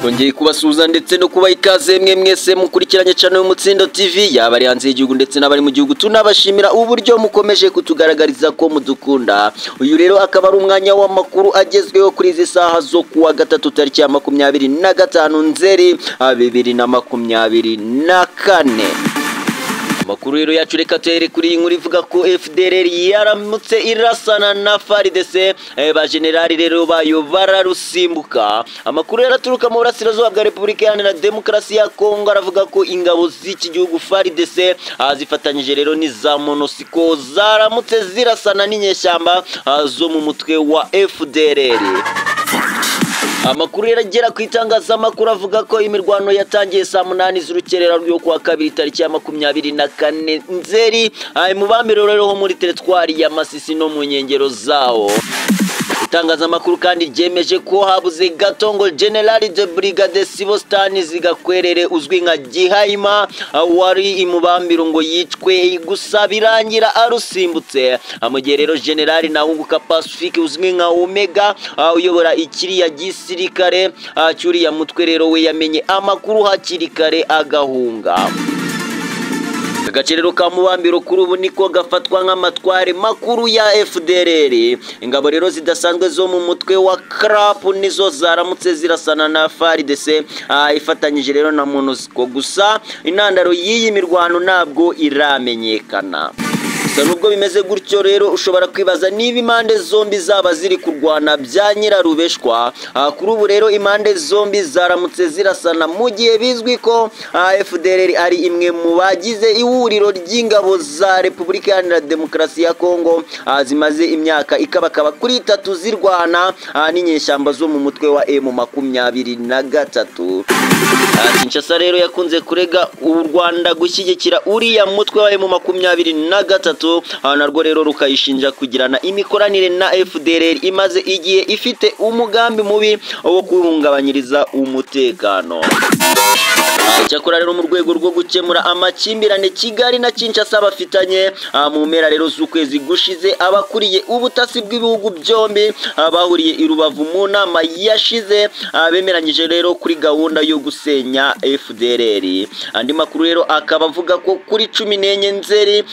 Twongeye kubasuhuza ndetse no kubaha ikaze mwe mwese mukurikiranye channel y'Umutsindo TV, yaba ari hanze y'igihugu ndetse n'abari mu gihugu. Tunabashimira uburyo mukomeje kutugaragariza ko mudukunda. Uyu rero akaba ari umwanya w'amakuru agezweho kuri izi saha zo kuwa gatatu tariki ya 25 Nzeri 2024. Amakuru rero yacu reka tuhere kuri iyi nkuru ivuga ko FDLR yaramutse irasana na FARDC, ba generali rero bayo bararusimbuka. Amakuru rero aturuka mu burasirazuba bwa Repubulika Iharanira Demokarasi ya Kongo aravuga ko ingabo z'iki gihugu FARDC zifatanyije rero n'iza MONUSCO zaramutse zirasana n'inyeshyamba zo mu mutwe wa FDLR. Amakuru rero agera ku itangazamakuru avuga ko imirwano yatangiye saa 8 z'urukerera rwo kuwa kabiri tariki ya 24 Nzeri mu Bambiro rero ho muri teritwari ya Masisi no mu nkengero zawo. Itangazamakuru kandi ryemeje ko habuze gato ngo General de Brigade Sibostani Zigakwerere uzwi nka Gihayima wari imubambiro ngo yicwe, gusa birangira arusimbutse. Mu gihe rero General Nahunguka Pacifique uzwi nka Omega uyobora ikiriya gisirikare cyuriya mutwe rero we yamenye amakuru hakiri kare agahunga. Agace rero ka Mubambiro kuri ubu niko gafatwa nk'amatware makuru ya FDLR. Ingabo rero zidasanzwe zo mu mutwe wa CRAP nizo zaramutse zirasana na FARDC ifatanyije rero na MONUSCO, gusa intandaro y'iyi mirwano ntabwo iramenyekana. Gusa nubwo bimeze gutyo rero ushobora kwibaza niba impande zombi zaba ziri kurwana bya nyirarubeshwa. Kuri ubu rero impande zombi zaramutse zirasana mu gihe bizwi ko FDLR ari imwe mu bagize ihuriro ry'ingabo za Repubulika Iharanira Demokarasi ya Kongo zimaze imyaka ikabakaba kuri 3 zirwana n'inyeshyamba zo mu mutwe wa M23. Kinshasa rero yakunze kurega u Rwanda gushyigikira uriya mutwe wa M23, narwo rero rukayishinja kugirana imikoranire na FDLR imaze igihe ifite umugambi mubi wo kuhungabanyiriza umutekano. Cyakora rero mu rwego rwo gukemura amakimbirane Kigali na Kinshasa bafitanye, mu mpera rero z'ukwezi gushize abakuriye ubutasi bw'ibihugu byombi bahuriye i Rubavu mu nama yashize bemeranyije rero kuri gahunda yo gusenya FDLR. Andi makuru rero akaba avuga ko kuri 14 Nzeri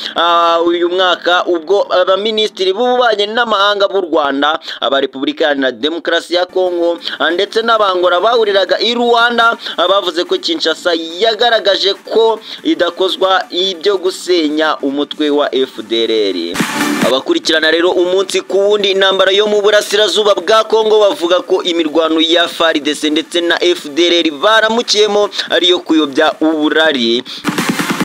uyu mwaka ubwo abaminisitiri b'ububanyi n'amahanga b'u Rwanda, aba Repubulika Iharanira Demokarasi ya Kongo ndetse n'Abangora bahuriraga i Rwanda bavuze ko Kinshasa yagaragaje ko idakozwa ibyo gusenya umutwe wa FDLR. Abakurikirana rero umunsi ku wundi intambara yo mu burasirazuba bwa Kongo bavuga ko imirwano ya FARDC ndetse na FDLR baramukiyemo ariyo kuyobya uburari.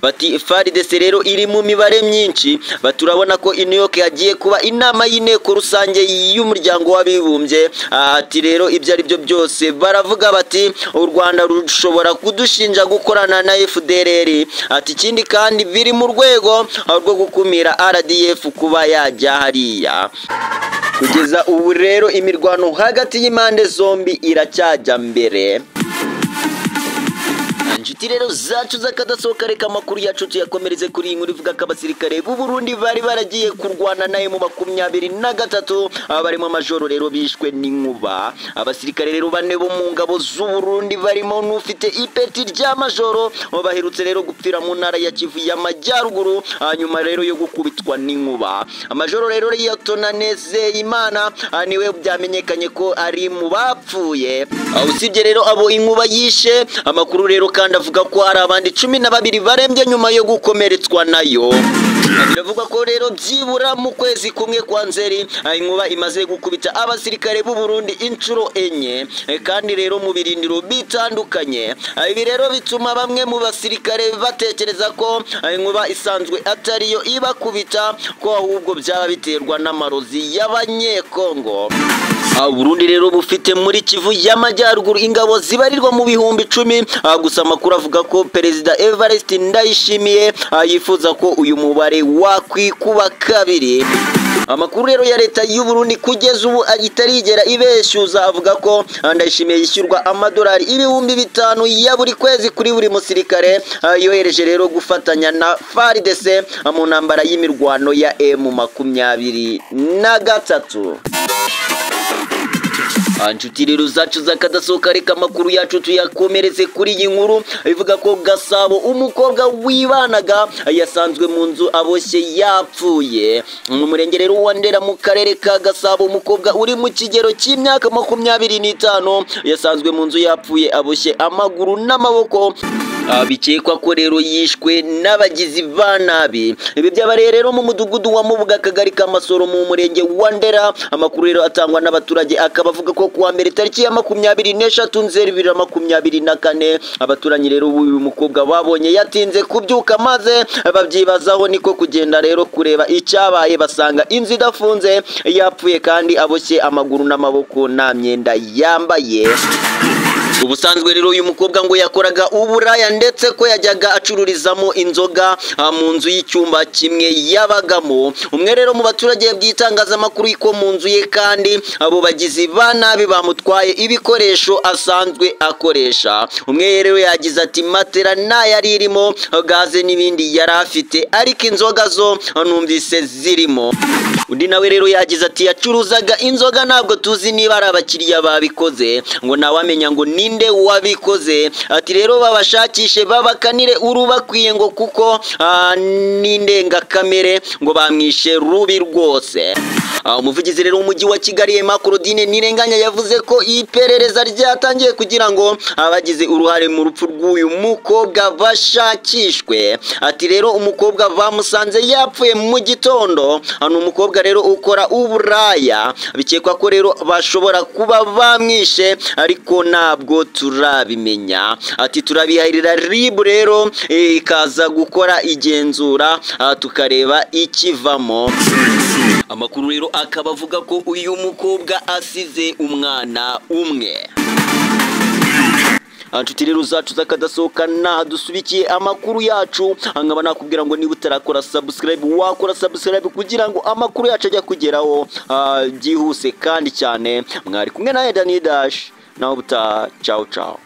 Bati FARDC rero iri mu mibare myinshi, baturabona ko i New York hagiye kuba inama y'inteko rusange y'umuryango w'abibumbye. Ati rero ibyo ari byo byose baravuga bati u Rwanda rushobora kudushinja gukorana na FDLR. Ati ikindi kandi biri mu rwego rwo gukumira RDF kuba yajya hariya. Kugeza ubu rero imirwano hagati y'impande zombi iracyajya mbere. Inshuti rero zacu z'akadasohoka, reka amakuru yacu tuyakomereze kuri iyi nkuru ivuga ko abasirikare b'u Burundi bari baragiye kurwana na M23 barimo majoro rero bishwe n'inkuba. Abasirikare rero bane bo mu ngabo z'u Burundi barimo n'ufite ipeti rya majoro baherutse rero gupfira mu ntara ya Kivu y'Amajyaruguru nyuma rero yo gukubitwa n'inkuba. Amajoro rero Liyetona Nizeyimana niwe byamenyekanye ko ari mu bapfuye. Usibye rero abo inkuba yishe, amakuru rero kandi avuga ko hari abandi 12 barembye nyuma yo gukomeretswa nayo. Biravuga ko rero byibura mu kwezi kumwe kwa Nzeri inkuba imaze gukubita abasirikare b'u Burundi inshuro 4, kandi rero mu birindiro bitandukanye. Ibi rero bituma bamwe mu basirikare batekereza ko inkuba isanzwe atariyo ibakubita, ko ahubwo byaba biterwa n'amarozi y'Abanyekongo. Burundi rero bufite muri Kivu y'Amajyaruguru ingabo zibarirwa mu bihumbi 10, gusa amakuru avuga ko Perezida Evariste Ndayishimiye yifuza ko uyu mubare wakwikuba kabiri. Amakuru rero ya leta y'u Burundi kugeza ubu itarigera ibeshyuza avuga ko Ndayishimiye yishyurwa amadolari 5000 ya buri kwezi kuri buri musirikare yohereje rero gufatanya na FARDC mu ntambara y'imirwano ya M23. Inshuti rero zacu z'akadasohoka, reka amakuru yacu tuyakomereze kuri iyi nkuru ivuga ko Gasabo umukobwa wibanaga yasanzwe mu nzu aboshye yapfuye. Mu murenge rero wa Ndera mu karere ka Gasabo, umukobwa uri mu kigero cy'imyaka 25 yasanzwe mu nzu yapfuye aboshye amaguru n'amaboko. Bikekwa ko rero yishwe n'abagizi ba nabi. Ibi byabaye rero mu mudugudu wa Mubuga, akagari ka Masoro, mu murenge wa Ndera. Amakuru rero atangwa n'abaturage akaba avuga ko kuwa mbere tariki ya 23 Nzeri 2024 abaturanyi rero b'uyu mukobwa babonye yatinze kubyuka maze babyibazaho, niko kugenda rero kureba icyabaye basanga inzu idafunze, yapfuye kandi aboshye amaguru n'amaboko, nta myenda yambaye. Ubusanzwe rero uyu mukobwa ngo yakoraga uburaya, ndetse ko yajyaga acururizamo inzoga mu nzu y'icyumba kimwe yabagamo. Umwe rero mu baturage bw'itangazamakuru ko mu nzu ye kandi abo bagizi ba nabi bamutwaye ibikoresho asanzwe akoresha. Umwe rero yagize ati matera nta yari irimo, gaze n'ibindi yari afite, ariko inzoga zo numvise zirimo. Undi nawe rero yagize ati yacuruzaga inzoga, ntabwo tuzi niba ari abakiriya babikoze, ngo ntawamenya ngo ninde wabikoze. Ati rero babashakishe babakanire urubakwiye, ngo kuko n'indengakamere ngo bamwishe rubi rwose. Umuvugizi rero w'umujyi wa Kigali Emma Claudine Ntirenganya yavuze ko iperereza ryatangiye kugira ngo abagize uruhare mu rupfu rw'uyu mukobwa bashakishwe. Ati rero umukobwa bamusanze yapfuye mu gitondo, ni umukobwa rero ukora uburaya, bikekwa ko rero bashobora kuba bamwishe, ariko ntabwo turabimenya. Ati turabihahirira RIB rero ikaza gukora igenzura, tukareba ikivamo. Amakuru rero akaba avuga ko uyu mukobwa asize umwana umwe. Inshuti rero zacu z'akadasohoka, naha dusubikiye amakuru yacu. Nkaba nakubwira ngo niba utarakora subscribe, wakora subscribe kugira ngo amakuru yacu ajya kugeraho byihuse kandi cyane. Mwari kumwe na Dani Dash, naho ubutaha, ciao ciao.